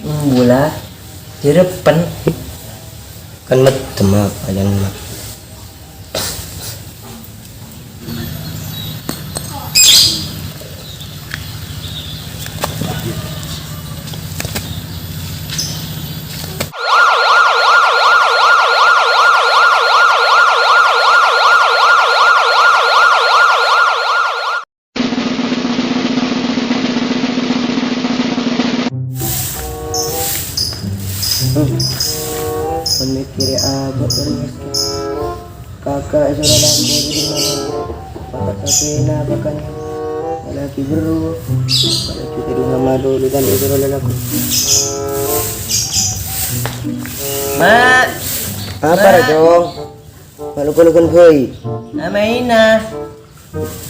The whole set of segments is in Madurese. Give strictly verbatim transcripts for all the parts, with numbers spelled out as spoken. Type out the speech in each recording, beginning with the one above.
Embula, direppen. Kan meddem, apa, jan, Mak? Pon mikkèrè abâ' bâreng, Mas. Kaka' èsoro lako dâri mana? Paka' sapèna pakan. Lalakè berru. Lalakè tadi ngamado, lu tadi èsoro lalako. Mak. Apa, Ma'? Rajong? Malu-malukan bhâi. Amaina.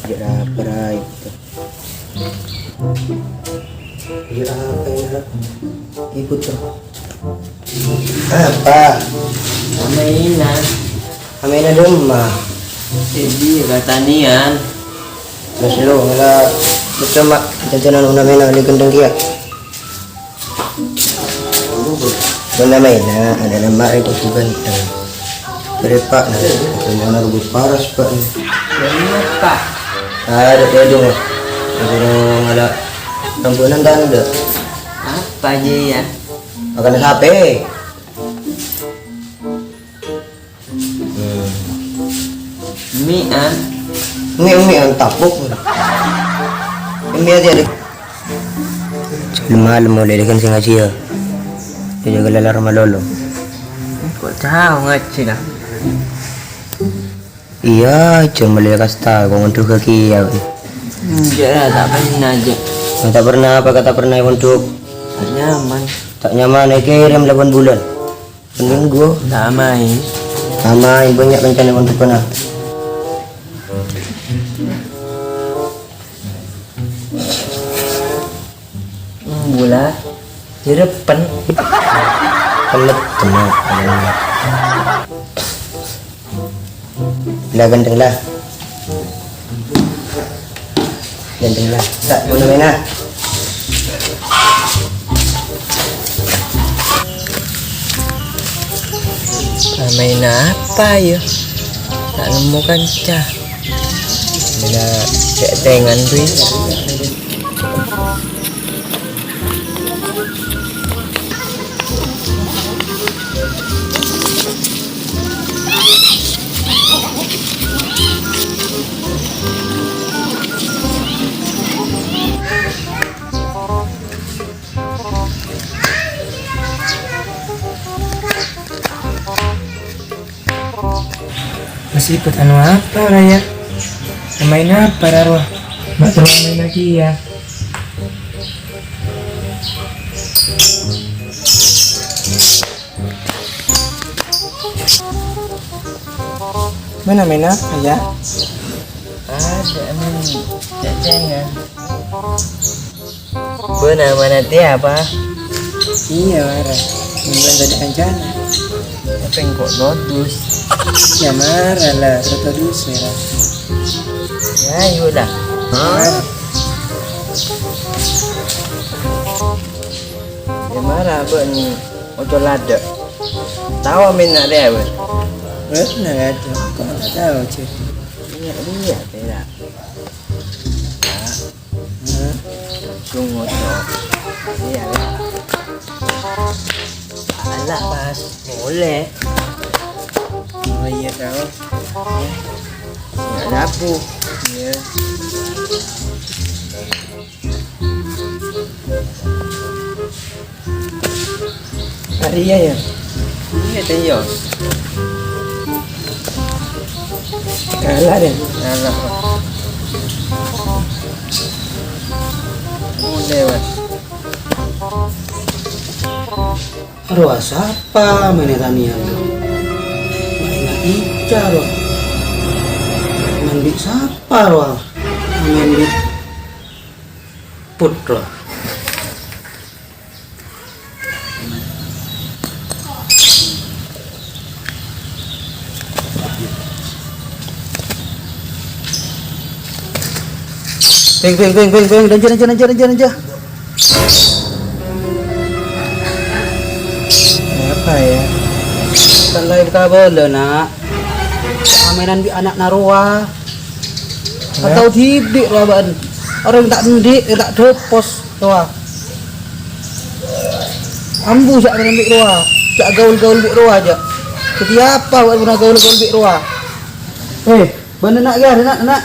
Ya, apa, Rai? Ya, apa, ya? Ibu tuh. Apa? Amaina. Amaina domma. Jadi, katanian. Mas lo, ngala bersama jajanan una mena di gendeng dia. Bânna maèna, adâ'na ma'rè kodhu ghântheng. Bârâmpa, nah, punyana rambut paras, Pak. Bârâmpa? Adâ', adâ', Mas. Adâ' ngala' rambunan tandhâ. Apa jâ, ya? Makan sapè? Hmm. Mi'an. Mi', mi'an tapuk. Mi' aja, Dik. Malem-malem molè, Dik, kan sè ngajhi, ya. Jâ' jâgâ lalar malolo. Kok jhâu ngajhi, nah? Iyâ, jhâ' molè kasta, kok ngonḍhuk kèya. Enjâ', ta' pernah, jâ'. Ta' pernah apa, ta' pernah ngonḍhuk? Ta' nyaman. Ta' nyaman, èkèrèm lapan bulân. Seminggu. Lama, ya. Lama, ya, bânnya' kancana untuk kena. Embula, direppen. Pelet, bener. Lah, ghântheng, lah. Ghântheng, lah. Tak, mana, mana? Ah, maèn apa, ya? Ta' nemmo kanca. Maèn cè'-cè'èngan, Ri. Masih ikut anu apa, Raya? Maèn apa, Raro? Mak, terus maèn lagi, ya. Mana, mana, Raya? Ada, anu, cè'cè'èngan. Bâ'na mana tèya, Pa? Iyâ, mara. Bulan tadi kancana. Apa engko' todus? Ya, mara lah, todus, ya, lah. Ya, ayo lah. Mara. Ya, mara, bâ'na. Ojo ladâ'. Tao maèn na' rèya, bâ'na? Bâ'na, aduh, kok nggak tahu, Cik? Iya, iya, tèya. Hah? Langsung ngoco'. Iya, ya. Alah, pas. Boleh. Oh, iya, tahu. Ya. Nggak laku. Iya. Hari iya, ya? Iya, teh, iya. Kalah deh. Kalah, Pak. Mulai, Pak. Rowa sapa maèn tanian? Maèn Ica, rowa. Maèn bi' sapa, rowa? Maèn bi' Put, rowa. Beng, beng, beng, beng, beng. Danja, danja, danja, danja, danja. Kan laèn kabâlâ, Na'. Amènan bi' ana'na rowa. Atau dibi' rowa bâ'na. Orèng ta' andi', ta' dâpos rowa. Ambu jhâ' amènan bi' rowa. Jhâ' gaul-gaul bi' rowa jhâ'. Dhâddhi apa bâ'na gaul-gaul bi' rowa? Eh, Bâ'na na' kèya, na', na'.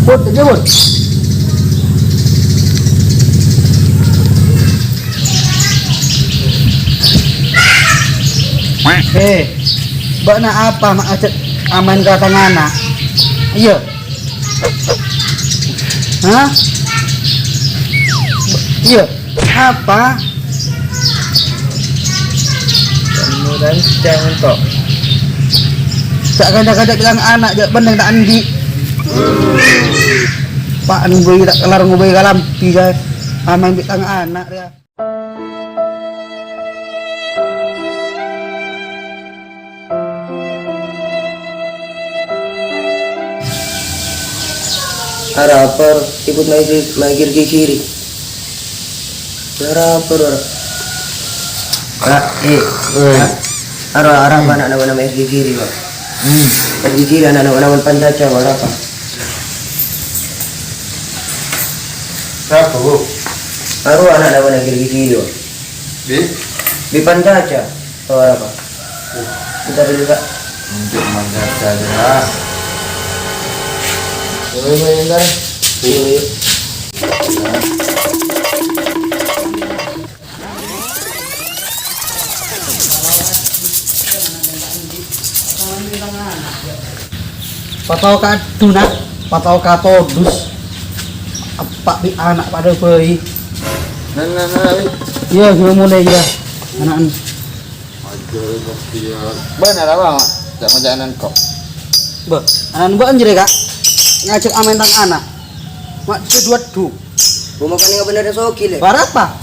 Put, aja, Put. Eh, bâ'na apa ma' ajhâk amaèn ka tang ana'? Iyâ. Hah? Iyâ. Apa? Kamu rancang, kok. Ca'na kadhâ-kadhâ bilâng ana', jhâ' bhennèng ta' andi'. Pa' ngobbhâi ta' kellar ngobbhâi kalambi, jâ. Amaèn bi' tang ana', yâ. Arapa, ikut main, main giri-giri? Arapa, Ra? Ra, eh, Ra. Ara, arapa ana'na bâ'na main giri-giri, Ra? Hmm. Main giri-giri ana'na bâ'na Pancaca, arapa? Arapa, Bu? Ara ana'na bâ'na giri-giri, Ra. Bi? Bi Pancaca. Oh, arapa? Bentar dulu, Kak. Untuk Mang Caca aja, lah. Ayo, ayo, bentar. Ayo, ayo. Patao ka aduna, patao ka todus. Eppa' bi' ana' padâ bhâi. Nah, nah, nah, eh. Iyâ, ghulâ molè, iyâ. Ana'na. Bâ'na la, Bang, jhâ' ngoca' ana'na engko'. Bâh, ana'na bâ'na jârèya, Kak. Ngajhâk amaèn tang ana'. Ma' jâ-, duwâ-, du. Buma panèka bhender sogi, Lè'. Arapa?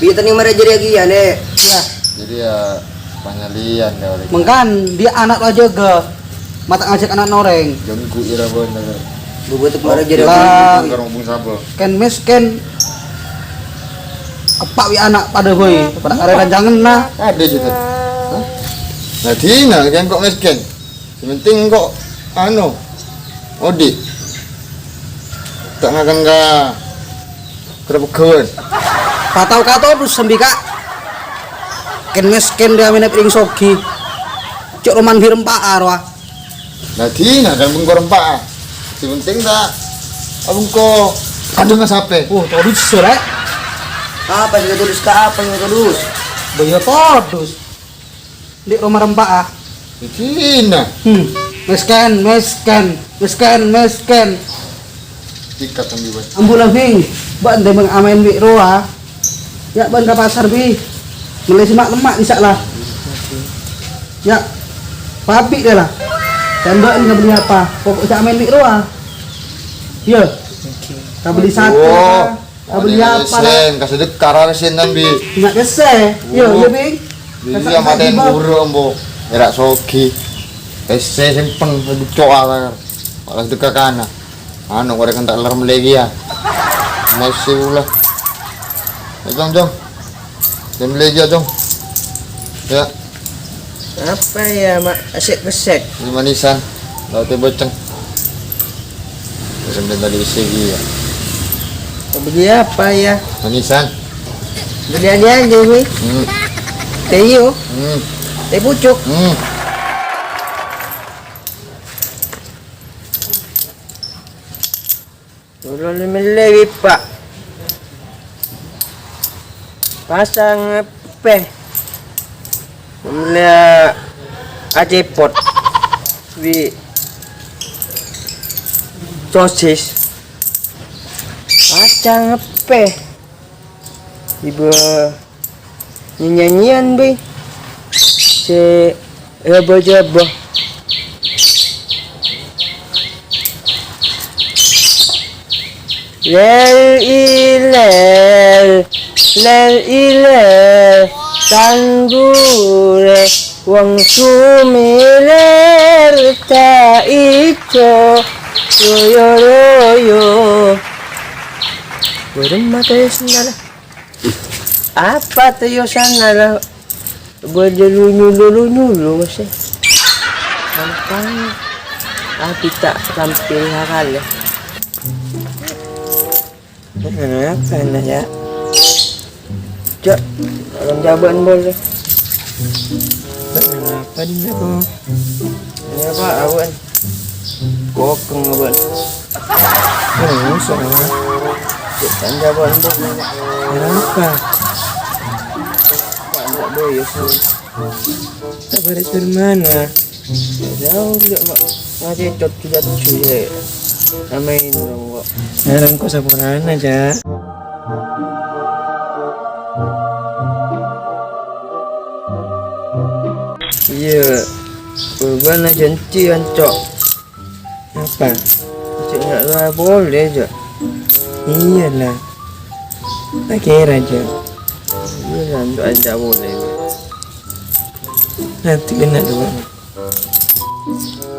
Bi' tennèng marè jârèya kèya, Lè'. Iyâ. Jadi ya, panyalian kali. Mangkana, dia anak lo jaga. Mata ngajhâk ana' orèng. Ganggu ira bhender. Bubutuk marè jârèya. Lah, kèn miskin. Eppa' bi' ana' padâ bhâi, padâ arè rancanganna. Adâ sih, Tad. Hah? Lah, dina kan kok miskin. Sè penting kok, anu, odi'. Ta' ngakan ka kerepegghâwân. Patao ka todus sambi, Kak. Kèn miskin dia mènè piring sogi. Cok roman bi' rempa'a rowa. Lah, dina kan bengko rempa'a. Sè penting ta' abengko kadhângnga sapè. Oh, todus, Lè'. Apa sih todus ka apa sih todus? Bâ iyâ todus. Di' roma rempa'a. Dina. Hmm. Miskin, miskin, miskin, miskin. Sikat sambi, Bos. Ambu la, Bing. Bâ'na tèmbhâng amaèn bi' rowa. Ya', bâ'na ka pasar, Bi. Mellè sè ma'-lemma', insya Allah. Ya'. Pabi' dâ la. Bâ'na kabelli apa? Pokok jhâ' amaèn bi' rowa. Iyâ. Oke. Kabelli sate. Kabelli apa, la? Sen, ka sedekah ra sen, Bi. Enggak kese. Iyâ, iyâ, Bing. Iyâ, matèn buru, ambo. Era sogi. Ese simpen, bucok, ah. Malah sedekah kana. Anu, korek entak ler melegi ya. Masih ulah. Ya, Jong, Jong. Jam melegi ya, Jong. Ya. Apa ya, Mak? Asik-pesek. Ini manisan. Lautnya boceng. Sambil tadi isi ya. Beli apa ya? Manisan. Beli aja aja nih. Hmm. Teh iyo. Hmm. Teh pucuk. Hmm. Ulun mellè wi, Pa'. Pasang eppè. Mellè acepot wi sosis. Pasang eppè. Iba nyanyian, Bi. Sè jaba-jaba. Lèr-ilèr, lèr-ilèr, tanggurè wong sumèlèr ta' ico, royo-royo. Burung mata ya sendal. Apa tuh yo sana lah? Bâḍâ lu-nyulu, lu-nyulu, Mas, è. Gampang. Abit ta' sampè' hakalè. Kenapa, Nak, ya? Cak, orang jawaban boleh. Kenapa, Dina, kok? Kenapa, awan? Kokeng, awan. Oh, salah. Cak, orang jawaban boleh. Kenapa? Pak, enggak boleh, ya, sih. Sabar, Firman, wah. Jauh juga, Mak. Masih cocok-cocok, ya. Samain dong, kok. Nah, engko' saporana, Cak. Iyâ, kurban janji, Anco'. Apa? Cek nggak boleh, Cak. Iyalah. Tak kira, Cak. Iyalah, untuk aja boleh. Nanti kena dulu.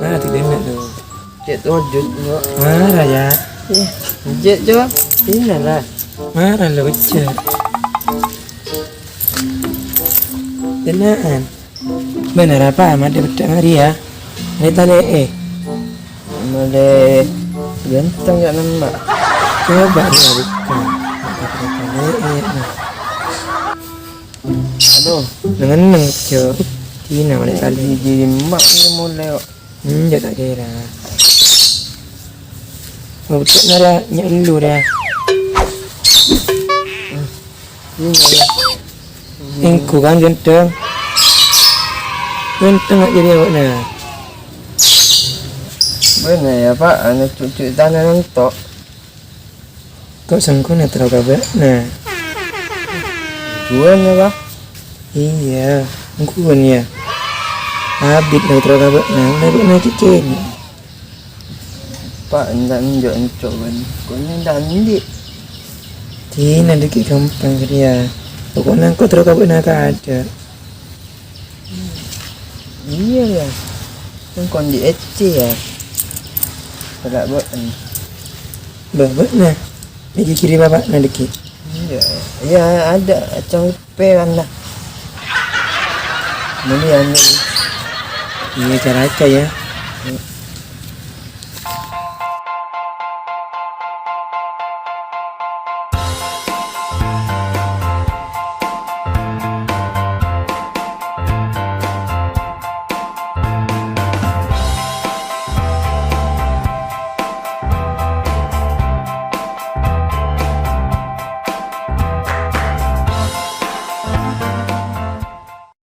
Nanti kena dulu. Cek wujud, Cak. Marah, ya. Iya. Cek, Cak. Inilah. Marah lo, Cak. Kenaan. Bhender apa, Mat, dhi' peddhâ' ngâriyâ? Rè talè'è. Mole ganteng ya, Mak. Coba rè buka. Rè talè'è, nah. Aduh. Neng-enneng, Jo. Dina mole talè'è. Gigi Mak ini mulai kok. Hmm, jâ' ta' kèra. Mau betul nara nyellu dah. Engko' kan ganteng. Ganteng aja dia, Mak, nah. Bhender ya, Pak, anu cucu tanah nontok. Kok sengko' nètro ka bâ'na? Duwân ya, Pak? Iyâ, engko' ya. Abit nètro ka bâ'na, bâ'na kèkèn. Pak, enggak enjo' enco' bân. Kok enggak endi'? Dina dikit gampang kèya. Pokokna engko' terro ka bâ'na ka ada. Iya ya. Engko' endi' èccè ya. Pada bâ'na. Bâ, bâ'na. Dikit kiri bapakna dikit. Iya. Iya, ada cang Pe, anda. Ini anu. Iya, cara aja ya.